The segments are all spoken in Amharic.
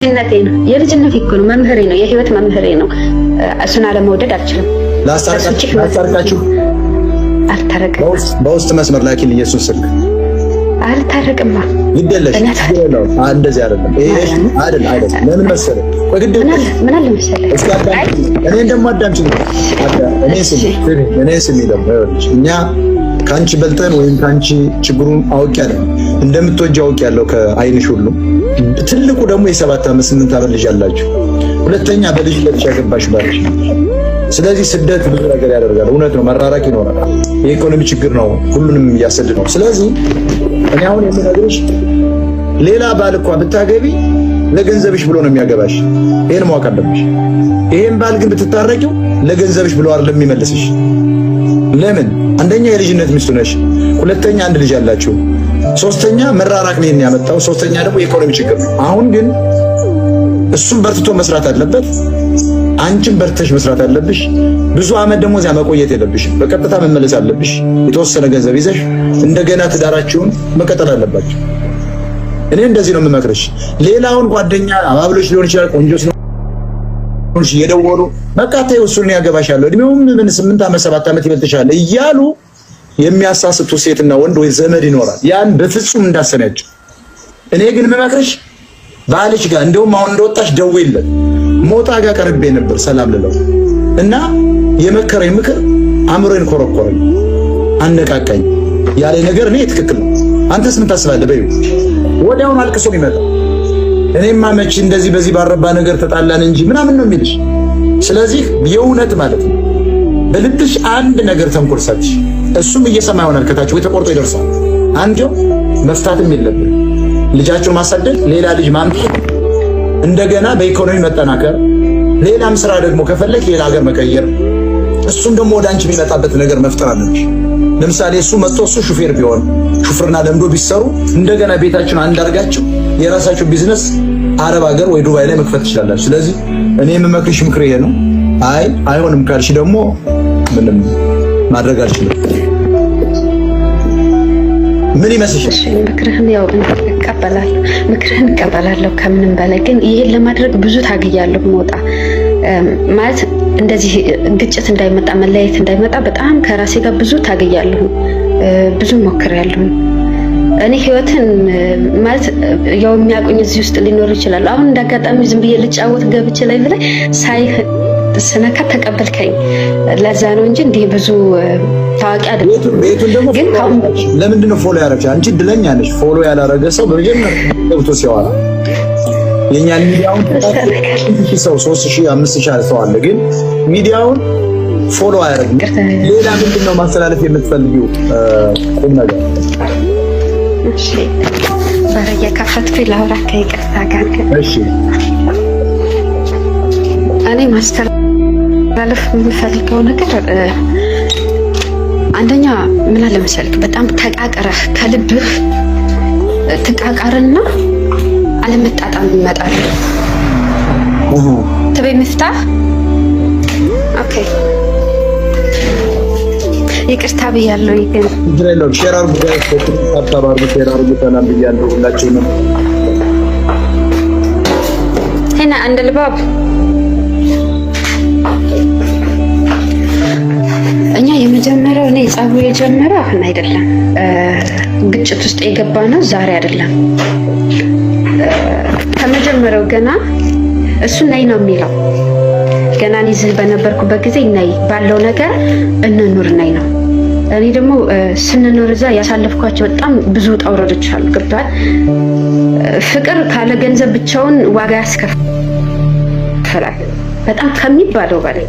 የልጅነቴ ነው፣ የልጅነቴ እኮ ነው፣ መምህሬ ነው፣ የህይወት መምህሬ ነው። እሱን አለመውደድ አልችልም። ላስታርቃችሁ። አልታረቅም። በውስጥ መስመር ላኪልኝ የእሱን ስልክ። አልታረቅማ። ግድ የለሽ፣ እንደዚህ አይደለም። ይሄ አይደል አይደል። ለምን መሰለህ? ቆይ ግድ ምን አለ መሰለህ፣ እስኪ አዳምጪኝ። እኔን ደግሞ አዳምጪኝ። እኔ ስሚ፣ እኔ ስሚ ደግሞ ይኸውልሽ፣ እኛ ከአንቺ በልጠን ወይም ከአንቺ ችግሩን አውቄያለሁ፣ እንደምትወጂው አውቄያለሁ ከአይንሽ ሁሉ። ትልቁ ደግሞ የ7 ዓመት 8 ዓመት ልጅ አላችሁ። ሁለተኛ በልጅነትሽ ያገባሽ ባልሽ። ስለዚህ ስደት ብዙ ነገር ያደርጋል። እውነት ነው፣ መራራቅ ይኖራል። የኢኮኖሚ ችግር ነው ሁሉንም እያሰድ ነው። ስለዚህ እኔ አሁን የምነግርሽ ሌላ ባል እንኳ ብታገቢ ለገንዘብሽ ብሎ ነው የሚያገባሽ። ይሄን ማወቅ አለብሽ። ይሄን ባል ግን ብትታረቂው ለገንዘብሽ ብሎ አይደለም የሚመልስሽ። ለምን? አንደኛ የልጅነት ሚስቱ ነሽ፣ ሁለተኛ አንድ ልጅ አላችሁ፣ ሶስተኛ መራራቅ ነው ይሄን ያመጣው፣ ሶስተኛ ደግሞ የኢኮኖሚ ችግር ነው። አሁን ግን እሱም በርትቶ መስራት አለበት፣ አንቺም በርትተሽ መስራት አለብሽ። ብዙ አመት ደግሞ እዚያ መቆየት የለብሽም። በቀጥታ መመለስ አለብሽ። የተወሰነ ገንዘብ ይዘሽ እንደገና ትዳራችሁን መቀጠል አለባችሁ። እኔ እንደዚህ ነው የምመክርሽ። ሌላውን ጓደኛ አባብሎች ሊሆን ይችላል፣ ቆንጆ ስለሆንሽ እየደወሉ በቃ ተይው እሱን ያገባሻለሁ፣ እድሜውም ምን 8 ዓመት 7 ዓመት ይበልጥሻል እያሉ የሚያሳስቱ ሴትና ወንድ ወይ ዘመድ ይኖራል። ያን በፍጹም እንዳሰሚያቸው። እኔ ግን የምመክርሽ ባልሽ ጋር እንደውም አሁን እንደወጣሽ ደውይለት። ሞጣ ጋር ቀርቤ ነበር ሰላም ልለው እና የመከረኝ ምክር አእምሮዬን ኮረኮረኝ፣ አነቃቃኝ። ያለኝ ነገር እኔ ትክክል ነው። አንተስ ምን ታስባለህ? በይው። ወዲያውኑ አልቅሶ የሚመጣ እኔማ መቼ እንደዚህ በዚህ ባረባ ነገር ተጣላን እንጂ ምናምን ነው የሚልሽ። ስለዚህ የእውነት ማለት ነው በልብሽ አንድ ነገር ተንኮል ሳትሽ እሱም እየሰማ ይሆናል ከታች ወይ ተቆርጦ ይደርሳል። አንዴው መፍታትም የለብን፣ ልጃቸውን ማሳደግ፣ ሌላ ልጅ ማምጣት፣ እንደገና በኢኮኖሚ መጠናከር፣ ሌላም ስራ ደግሞ ከፈለግ ሌላ ሀገር መቀየር፣ እሱም ደግሞ ወደ አንቺ የሚመጣበት ነገር መፍጠር አለብሽ። ለምሳሌ እሱ መጥቶ እሱ ሹፌር ቢሆን፣ ሹፍርና ለምዶ ቢሰሩ፣ እንደገና ቤታችሁን አንድ አድርጋችሁ የራሳችሁ ቢዝነስ አረብ ሀገር ወይ ዱባይ ላይ መክፈት ትችላላችሁ። ስለዚህ እኔ የምመክርሽ ምክር ይሄ ነው። አይ አይሆንም ካልሽ ደግሞ ምንም ማድረግ አልችልም። ምን ይመስልሻል? እሺ፣ ምክርህን ያው እቀበላለሁ፣ ምክርህን እቀበላለሁ። ከምንም በላይ ግን ይሄን ለማድረግ ብዙ ታግያለሁ። መውጣ ማለት እንደዚህ ግጭት እንዳይመጣ፣ መለያየት እንዳይመጣ በጣም ከራሴ ጋር ብዙ ታግያለሁ፣ ብዙ ሞክሬያለሁ። እኔ ህይወትን ማለት ያው የሚያውቁኝ እዚህ ውስጥ ሊኖሩ ይችላሉ። አሁን እንዳጋጣሚ ዝም ብዬ ልጫወት ገብቼ ላይ ብላይ ሳይህ ስነካ ተቀበልከኝ። ለዛ ነው እንጂ እንዲህ ብዙ ታዋቂ አይደለም። ቤቱን ደግሞ ግን ለምንድን ነው follow ያደረግሽ? አንቺ እድለኛ ነሽ። Follow ያላረገ ሰው በመጀመሪያ ገብቶ ሲያወራ የኛን ሚዲያውን ሰው 3000 5000 ሰው አለ፣ ግን ሚዲያውን follow አያደርግም። ሌላ ምንድን ነው ማስተላለፍ የምትፈልጊው ቁም ነገር? እሺ፣ በር እየከፈትኩኝ ላውራ ከይቅርታ ጋር። እሺ። እኔ ማስተላለፍ የምፈልገው ነገር አንደኛ ምን አለ መሰልክ፣ በጣም ተቃቅረህ ከልብህ ትቃቃርና አለመጣጣም ይመጣል። تبي مفتاح? Okay፣ ይቅርታ ብያለሁ። ግን ችግር የለውም። Share አድርጉ፣ tap tap አድርጉ፣ share አድርጉ። ሰላም ብያለሁ ሁላችሁንም። هنا عند الباب። እኛ የመጀመሪያው እኔ ጸቡ የጀመረው አሁን አይደለም። ግጭት ውስጥ የገባ ነው ዛሬ አይደለም። ከመጀመሪያው ገና እሱ ነይ ነው የሚለው። ገና እኔ እዚህ በነበርኩበት ጊዜ ነይ፣ ባለው ነገር እንኑር ነይ ነው። እኔ ደግሞ ስንኖር እዛ ያሳለፍኳቸው በጣም ብዙ ውጣ ውረዶች አሉ። ገብቶሃል? ፍቅር ካለ ገንዘብ ብቻውን ዋጋ ያስከፍላል፣ በጣም ከሚባለው በላይ።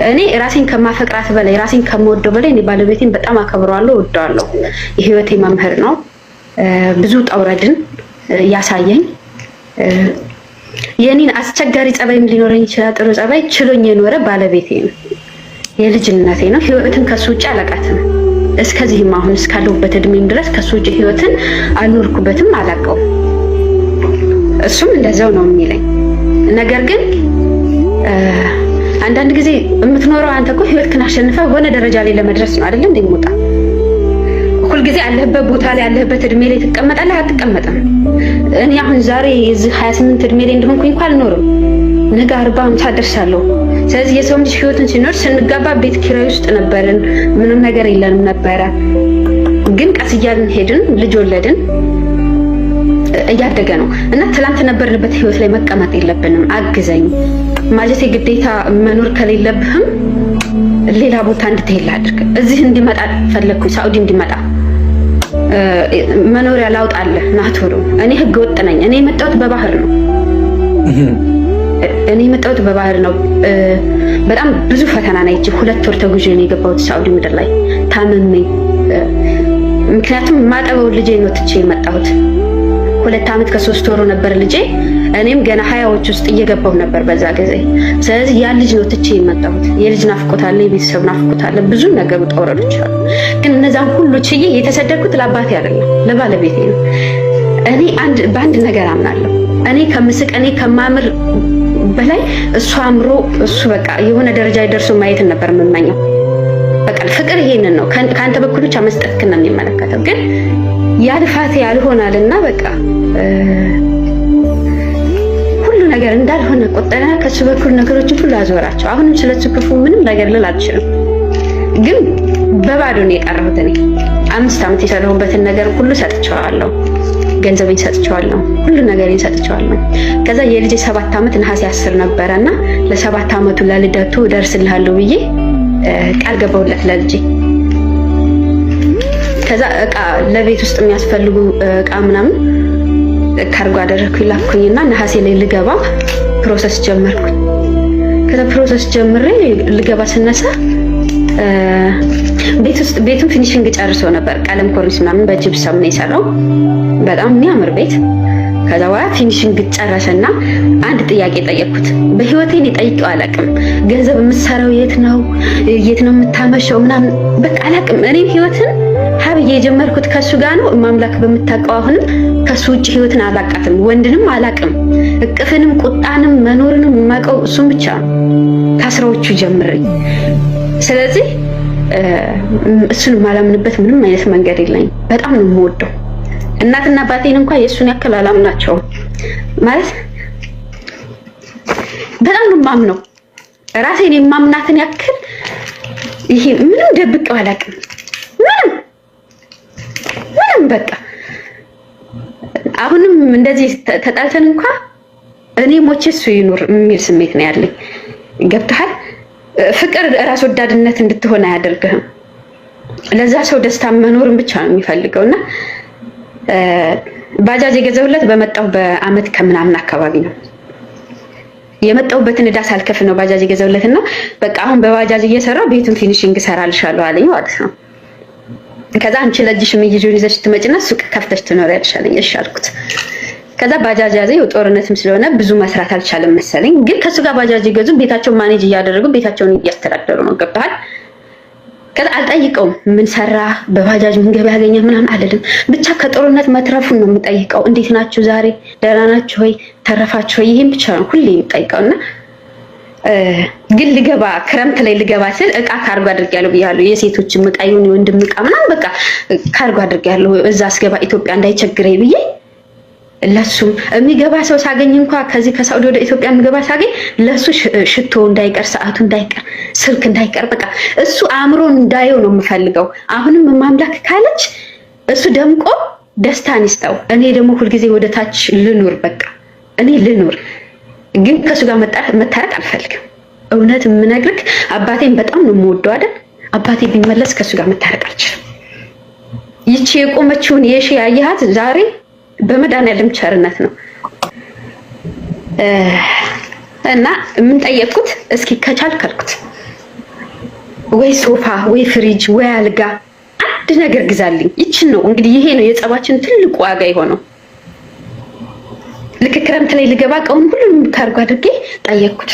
እኔ ራሴን ከማፈቅራት በላይ፣ ራሴን ከምወደው በላይ እኔ ባለቤቴን በጣም አከብረዋለሁ፣ እወደዋለሁ። የህይወቴ መምህር ነው። ብዙ ውጣ ውረድን ያሳየኝ፣ የኔን አስቸጋሪ ጸባይም ሊኖረኝ ይችላል። ጥሩ ጸባይ ችሎኝ የኖረ ባለቤቴ ነው። የልጅነቴ ነው። ህይወትን ከሱ ውጭ አላውቃትም። እስከዚህም አሁን እስካለሁበት እድሜም ድረስ ከሱ ውጭ ህይወትን አልኖርኩበትም፣ አላውቀውም። እሱም እንደዛው ነው የሚለኝ። ነገር ግን አንዳንድ ጊዜ የምትኖረው አንተ እኮ ህይወትህን አሸንፈህ ሆነ ደረጃ ላይ ለመድረስ ነው አይደለም እንዴ? ሞጣ። ሁልጊዜ ያለህበት ቦታ ላይ ያለህበት እድሜ ላይ ትቀመጣለህ? አትቀመጥም። እኔ አሁን ዛሬ እዚህ 28 እድሜ ላይ እንደሆንኩኝ እንኳን አልኖርም። ነገ 40 50 ደርሳለሁ። ስለዚህ የሰው ልጅ ህይወትን ሲኖር ስንጋባ ቤት ኪራይ ውስጥ ነበርን፣ ምንም ነገር የለንም ነበረ። ግን ቀስ እያልን ሄድን፣ ልጅ ወለድን፣ እያደገ ነው እና ትላንት ነበርንበት ህይወት ላይ መቀመጥ የለብንም። አግዘኝ ማለት ግዴታ መኖር ከሌለብህም ሌላ ቦታ እንድትሄድ ላድርግ። እዚህ እንዲመጣ ፈለግኩኝ፣ ሳኡዲ እንዲመጣ መኖሪያ ላውጣልህ ና ቶሎ። እኔ ህገ ወጥ ነኝ። እኔ የመጣሁት በባህር ነው። እኔ የመጣሁት በባህር ነው። በጣም ብዙ ፈተና ነው። ይቺ 2 ወር ተጉዤ ነው የገባሁት ሳኡዲ ምድር ላይ ታምሜ። ምክንያቱም ማጠበው ልጄ ነው ትቼ የመጣሁት። 2 ዓመት ከ3 ወሩ ነበር ልጄ። እኔም ገና 20ዎች ውስጥ እየገባሁ ነበር በዛ ጊዜ። ስለዚህ ያ ልጅ ነው ትቼ የመጣሁት። የልጅ ናፍቆት አለ፣ የቤተሰብ ናፍቆት አለ፣ ብዙ ነገር ውጣ ውረዶች አሉ። ግን እነዛን ሁሉ ችዬ የተሰደድኩት ለአባቴ አይደለም ለባለቤቴ ነው። እኔ አንድ በአንድ ነገር አምናለሁ። እኔ ከምስቅ እኔ ከማምር በላይ እሱ አምሮ እሱ በቃ የሆነ ደረጃ ደርሶ ማየትን ነበር የምመኘው። በቃ ፍቅር ይሄንን ነው። ከአንተ በኩል ብቻ መስጠትክን ነው የሚመለከተው። ግን ያ ልፋቴ ያልሆናልና በቃ ሁሉ ነገር እንዳልሆነ ቆጠረና ከሱ በኩል ነገሮችን ሁሉ አዞራቸው። አሁንም ስለሱ ክፉ ምንም ነገር ልል አልችልም። ግን በባዶ ነው የቀረሁት። እኔ 5 ዓመት የሰራሁበትን ነገር ሁሉ ሰጥቼዋለሁ። ገንዘቤን ሰጥቼዋለሁ። ሁሉ ነገሬን ሰጥቼዋለሁ። ከዛ የልጄ 7 ዓመት ነሐሴ 10 ነበረና ለ7 ዓመቱ ለልደቱ እደርስልሃለሁ ብዬ ቃል ገባሁለት ለልጄ። ከዛ እቃ ለቤት ውስጥ የሚያስፈልጉ እቃ ምናምን ካርጎ አደረግኩኝ ላኩኝና ነሐሴ ላይ ልገባ process ጀመርኩኝ። ከዛ process ጀምሬ ልገባ ስነሳ ቤት ውስጥ ቤቱን finishing ጨርሶ ነበር። ቀለም ኮርኒስ ምናምን በጅብሰም ነው የሰራው። በጣም የሚያምር ቤት። ከዛ በኋላ finishing ጨረሰና አንድ ጥያቄ ጠየቅኩት። በህይወቴ እኔ ጠይቄው አላውቅም። ገንዘብ የምትሰራው የት ነው? የት ነው የምታመሸው? ምናምን በቃ አላውቅም። እኔም ህይወትን ሀብዬ የጀመርኩት ከሱ ጋር ነው። ማምላክ በምታውቀው አሁንም ከሱ ውጭ ህይወትን አላውቃትም፣ ወንድንም አላውቅም። እቅፍንም ቁጣንም መኖርንም የማውቀው እሱም ብቻ ነው ከአስራዎቹ ጀምሬ። ስለዚህ እሱን የማላምንበት ምንም አይነት መንገድ የለኝም። በጣም ነው የምወደው። እናትና አባቴን እንኳን የእሱን ያክል አላምናቸውም። ማለት በጣም ነው የማምነው። ራሴን የማምናትን ያክል ይሄ ምንም ደብቄው አላውቅም። ምንም ምንም በቃ አሁንም እንደዚህ ተጣልተን እንኳን እኔ ሞቼ እሱ ይኑር የሚል ስሜት ነው ያለኝ። ገብተሃል? ፍቅር ራስ ወዳድነት እንድትሆን አያደርግህም። ለዛ ሰው ደስታ መኖርን ብቻ ነው የሚፈልገው። እና ባጃጅ የገዛሁለት በመጣሁ በአመት ከምናምን አካባቢ ነው። የመጣሁበትን ዕዳ ሳልከፍል ነው ባጃጅ የገዛሁለት። እና በቃ አሁን በባጃጅ እየሰራሁ ቤቱን finishing እሰራልሻለሁ አለኝ ማለት ነው። ከዛ አንቺ ለእጅሽ የሚይዙን ይዘሽ ትመጪና ሱቅ ከፍተሽ ትኖሪያለሽ አለኝ። እሺ አልኩት። ከዛ ባጃጅ ያዘ። ጦርነትም ስለሆነ ብዙ መስራት አልቻለም መሰለኝ። ግን ከሱ ጋር ባጃጅ ይገዙ ቤታቸውን manage እያደረጉ ቤታቸውን እያስተዳደሩ ነው። ገብተሃል? ከዛ አልጠይቀውም። ምን ሰራ በባጃጅ ምን ገቢ ያገኘ ምናምን አልልም። ብቻ ከጦርነት መትረፉን ነው የምጠይቀው። እንዴት ናችሁ ዛሬ? ደህና ናችሁ ወይ? ተረፋችሁ ወይ? ይሄን ብቻ ነው ሁሌ የምጠይቀው። እና ግን ልገባ ክረምት ላይ ልገባ ስል እቃ ካርጎ አድርጌያለሁ ብያለሁ። የሴቶችም እቃ ይሁን የወንድም እቃ ምናምን በቃ ካርጎ አድርጌያለሁ። እዛ ስገባ ኢትዮጵያ እንዳይቸግረኝ ብዬ ለሱም የሚገባ ሰው ሳገኝ እንኳ ከዚህ ከሳውዲ ወደ ኢትዮጵያ የሚገባ ሳገኝ ለሱ ሽቶ እንዳይቀር፣ ሰዓቱ እንዳይቀር፣ ስልክ እንዳይቀር በቃ እሱ አእምሮ እንዳየው ነው የምፈልገው። አሁንም ማምላክ ካለች እሱ ደምቆ ደስታን ይስጠው። እኔ ደግሞ ሁልጊዜ ወደ ታች ልኑር፣ በቃ እኔ ልኑር። ግን ከእሱ ጋር መታረቅ አልፈልግም። እውነት የምነግርህ አባቴን በጣም ነው የምወደው አይደል? አባቴ ቢመለስ ከእሱ ጋር መታረቅ አልችልም። ይቺ የቆመችውን የሺ ያየሃት ዛሬ በመድኃኒዓለም ቸርነት ነው። እና ምን ጠየቅኩት? እስኪ ከቻልክ አልኩት ወይ ሶፋ ወይ ፍሪጅ ወይ አልጋ አንድ ነገር ግዛልኝ። ይችን ነው እንግዲህ ይሄ ነው የጸባችን ትልቁ ዋጋ የሆነው። ልክ ክረምት ላይ ልገባ እቃውን ሁሉንም ካርጎ አድርጌ ጠየቅኩት።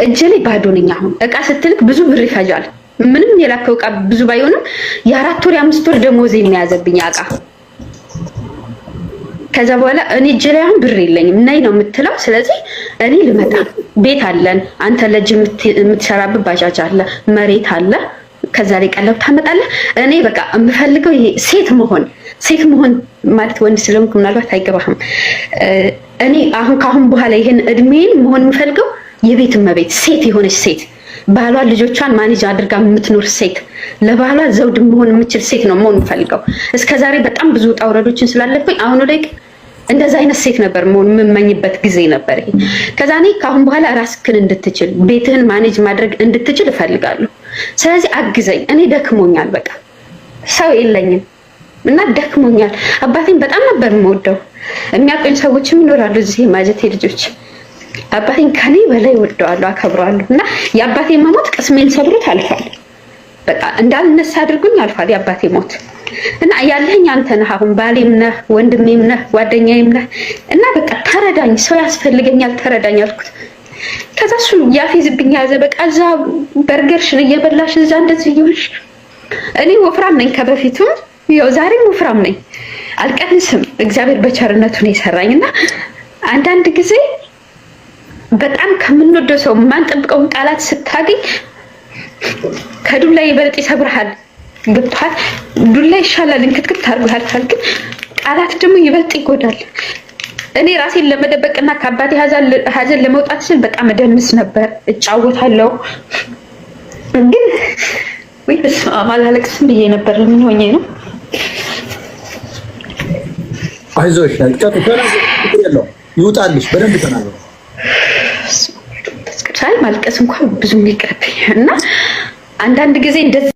እጄ ላይ ባዶ ነኝ። አሁን እቃ ስትልክ ብዙ ብር ይፈጃል። ምንም የላከው እቃ ብዙ ባይሆንም የ4 ወር የ5 ወር ደሞዝ የሚያዘብኝ እቃ። ከዛ በኋላ እኔ እጄ ላይ አሁን ብር የለኝም ነይ ነው የምትለው። ስለዚህ እኔ ልመጣ ቤት አለን፣ አንተ ለእጅ የምትሰራበት ባጃጅ አለ፣ መሬት አለ፣ ከዛ ላይ ቀለብ ታመጣለህ። እኔ በቃ የምፈልገው ይሄ ሴት መሆን፣ ሴት መሆን ማለት ወንድ ስለሆንኩ ምናልባት አይገባህም። እኔ አሁን ከአሁን በኋላ ይሄን እድሜን መሆን የምፈልገው የቤት እመቤት፣ ሴት የሆነች ሴት፣ ባሏ ልጆቿን manage አድርጋ የምትኖር ሴት፣ ለባሏ ዘውድ መሆን የምችል ሴት ነው መሆን የምፈልገው። እስከዛሬ በጣም ብዙ ውጣ ውረዶችን ስላለፍኩኝ አሁን ላይ እንደዛ አይነት ሴት ነበር መሆን የምመኝበት ጊዜ ነበር ይሄ። ከዛ እኔ ከአሁን በኋላ ራስክን እንድትችል፣ ቤትህን manage ማድረግ እንድትችል እፈልጋለሁ። ስለዚህ አግዘኝ። እኔ ደክሞኛል፣ በቃ ሰው የለኝም እና ደክሞኛል። አባቴን በጣም ነበር የምወደው። የሚያውቁኝ ሰዎችም ይኖራሉ እዚህ የማጀቴ ልጆች። አባቴን ከኔ በላይ ወደዋለሁ፣ አከብረዋለሁ። እና የአባቴ መሞት ቅስሜን ሰብሮት አልፏል። በቃ እንዳልነሳ አድርጎኝ አልፏል የአባቴ ሞት። እና ያለኸኝ አንተ ነህ። አሁን ባሌም ነህ፣ ወንድሜም ነህ፣ ጓደኛዬም ነህ። እና በቃ ተረዳኝ፣ ሰው ያስፈልገኛል፣ ተረዳኝ አልኩት። ከዛ እሱ ያፌዝብኝ ያዘ። በቃ እዛ በርገርሽን እየበላሽ እዛ እንደዚህ እየሆንሽ፣ እኔ ወፍራም ነኝ ከበፊቱም፣ ያው ዛሬም ወፍራም ነኝ፣ አልቀንስም። እግዚአብሔር በቸርነቱ ነው የሰራኝ። እና አንዳንድ ጊዜ በጣም ከምንወደው ሰው የማንጠብቀውን ቃላት ስታገኝ ከዱላ ይበልጥ ይሰብርሃል። ገብቶሃል? ዱላ ይሻላል፣ እንክትክት አድርጎ ያልፋል። ግን ቃላት ደግሞ ይበልጥ ይጎዳል። እኔ ራሴን ለመደበቅና ከአባቴ ሀዘን ለመውጣት ስል በጣም እደንስ ነበር፣ እጫወታለሁ። ግን ወይ በስመ አብ አላለቅስም ብዬ ነበር። ምን ሆኜ ነው? አይዞሽ፣ ይውጣልሽ፣ በደንብ ተናገሩ። አይ ማልቀስ እንኳን ብዙም ይቅርብኝ። እና አንዳንድ ጊዜ እንደዚህ